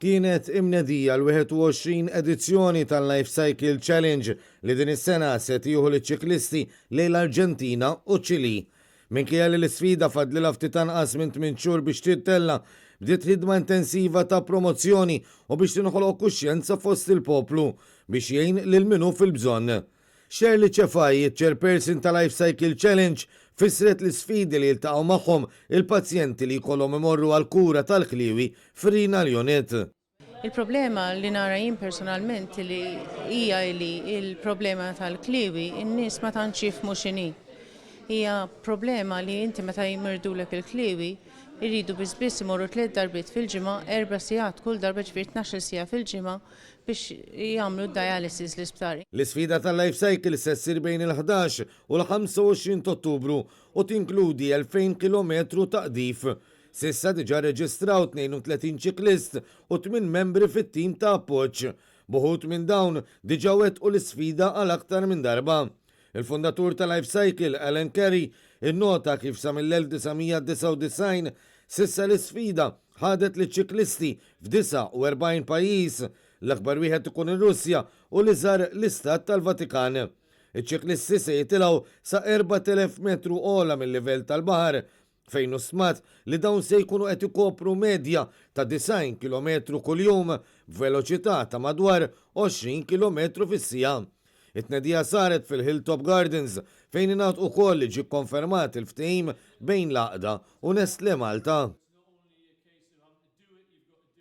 Kienet imnedija l-21 edizzjoni tal-Life Cycle Challenge li din is-sena se tieħu liċ-ċiklisti lejn l-Arġentina u ċ-Ċilì. Minkejja li l-isfida fadlilha ftit anqas minn tmien xhur biex tittella', bdiet ħidma intensiva ta' promozzjoni u biex tinħoloq kuxjenza fost il-poplu biex jgħin lil min hu fil-bżonn. Shirley Cefai, iċ-Chairperson ta' Life Cycle Challenge, fissret l-isfidi li jiltaqgħu magħhom il-pazjenti li jkollhom imorru għall-kura tal-kliewi fir-Renal Unit. Il-problema li nara jien personalment li hija li l-problema tal-kliewi n-nies ma tantx jifhmu x'inhi. Hija problema li inti meta jmirdulek il-kliewi jridu biss biss imorru tliet darbiet fil-ġimgħa, erba' sigħat kull darba ġifieri tnax-il siegħa fil-ġimgħa biex jagħmlu d-dialysis l-isptar. L-isfida tal-Life Cycle se ssir bejn il-11 u l-25 t'Ottubru u tinkludi 2,000 kilometru ta' qdif. S'issa diġà rreġistraw 32 ċiklist u tmien membri fit-tim ta' appoġġ, b'uħud minn dawn diġà wettqu l-isfida għal aktar minn darba. Il-fundatur ta' LifeCycle, Alan Carey, innota kif sa mill-1999 s'issa l-isfida ħadet liċ-ċiklisti f'49 pajjiż, l-akbar wieħed ikun ir-Russja u l-iżgħar l-Istat tal-Vatikan. Iċ-ċiklisti se jitilgħu sa 4,000 metru ogħla mil-livell tal-baħar fejn hu stmat li dawn se jkunu qed ikopru medja ta' 90 kilometru kuljum b'veloċità ta' madwar 20 kilometru fis-siegħa. It-tnedija saret fil-Hilltop Gardens fejn ingħad ukoll li ġie kkonfermat il-ftehim bejn l-għaqda u Nestlé Malta.